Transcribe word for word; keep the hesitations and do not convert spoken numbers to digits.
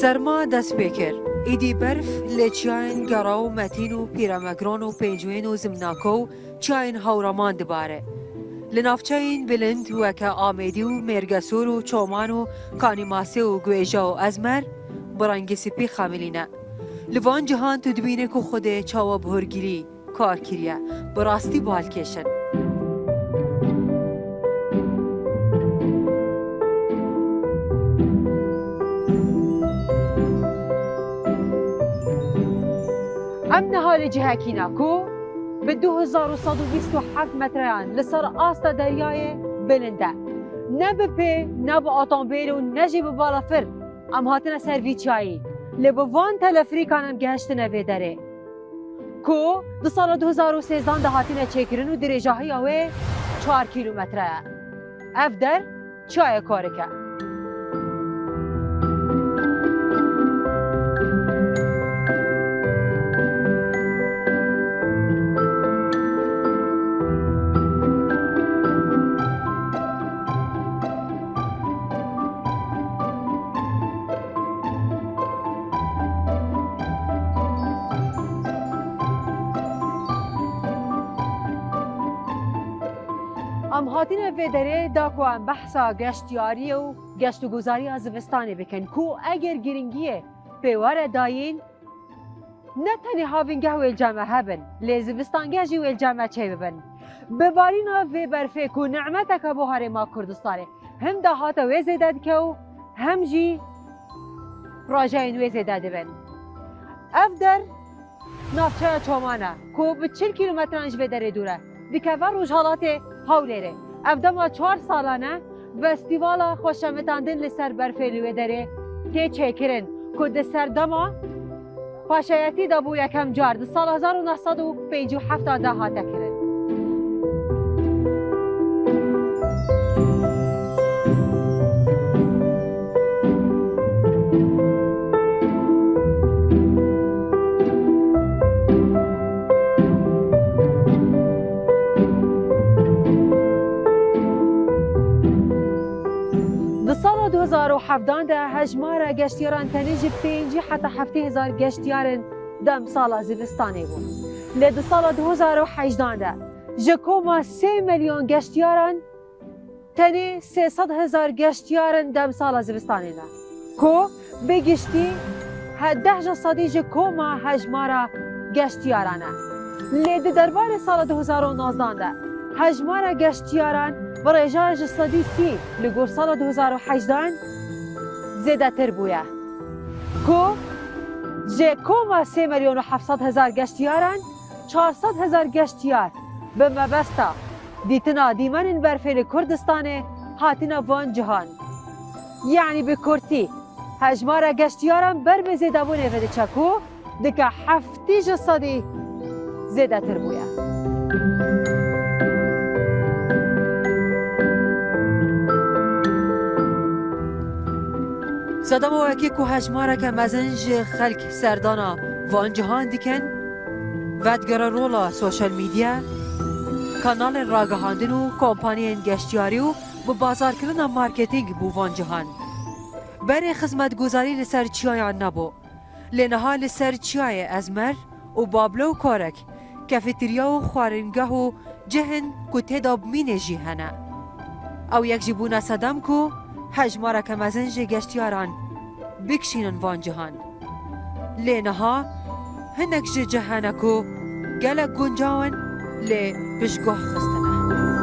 Serma dest pê kir. Îdî berf li çiyayên Gera û Metîn û Pîremegran û Pêncûyên û Zimnako û çiyayên Hewraman dibare. Li navçeyên bilind weke Amêdî û Mêrgesûr û Çoman û Kanîmasê û Guêja û Ezmer bi rengî spî xemilîne. Li van cihan tu dibînî ku Xwedê çawa bi hûrgilî kar kiriye, bi rastî balkêş in. Em niha li cihekî ne ku bi du hezar û sed û bîst û heft metreyan li ser asta deryayê bilind e. Ne bi pê, ne bi otomobîl û ne jî bi balafir em hatine ser vî çiyayî. Lê bi van telefrîkan em gehiştine vê derê. Ku di sala du hezar û sêzdehan de hatine çêkirin û dirêjahiya wê çar kîlometre ye. Ev der çiyayê Korik e. Em hatine vê derê da ku em behsa geştiyariyê û geştguzariya zivistanê bikin ku eger giringiyê pê were dayîn, ne tenê havîngeh wê cem e hebin, lê zivistangeh jî wê cem e çêbibin. Bi barîna vê berfê ku nimeteke buharê ma Kurdistanê hem dahata wê zêde dike û hem jî rojeyên wê zêde dibin. Ev der navçeya Çoman e ku bi çil kîlometran ji vê derê dûr e. Dikeve rojhelatê Hewlêrê. Ev dema çar salan e festîvala xweşemitandin li ser berfê li wê derê tê çêkirin ku di serdema paşayetî de bû yekem car di sala hezar û neh sed û pêncî û heft de hate kirin. Di sala du hezar û hevdehan de hejmara geştiyaran tenê ji pêncî heta heftê hezar geştiyarin demsala zivistanê bûn. Lê di sala du hezar û hejdehan de ji koma sê milyon geştiyaran tenê sê sed hezar geştiyarin demsala zivistanê ne. Ku bi giştî he deh ji sedî ji koma hejmara geştiyaran e. Lê di derbarê sala du hezar û nozdehan de hejmara geştiyaran bi rêja ji sedî sî li gor sala du hezar û hejdehan zêdetir bûye. Ku ji koma sê milyon û heft sed hezar geştiyaran çar sed hezar geştiyar bi mebesta dîtina dîmenên berfê li Kurdistanê hatine van cihan. Yanî bi kurtî, hejmara geştiyaran ber bi zêdebûnê ve diçe ku dike heftî ji sedî zêdetir bûye. Sedema wekî ku hejmareke mezin ji xelk serdana van cihan dikin, vedigere rola sosyal medya, kanalên ragihandin û kompaniyên geştiyarî û bi bazarkirina marketing bû van cihan. Berê xizmetguzarî li ser çiyayan nebû. Lê niha li ser çiyayê Ezmer û Bablo û Korek, kefeterya û xwaringeh û cihên ku tê de bimînê jî hene. Ew yek jî bûne sedem ku hejmareke mezin ji geştiyaran bikişînin van cihan. Lê niha hinek ji cih hene ku gelek guncaw in, lê piştguh xistine.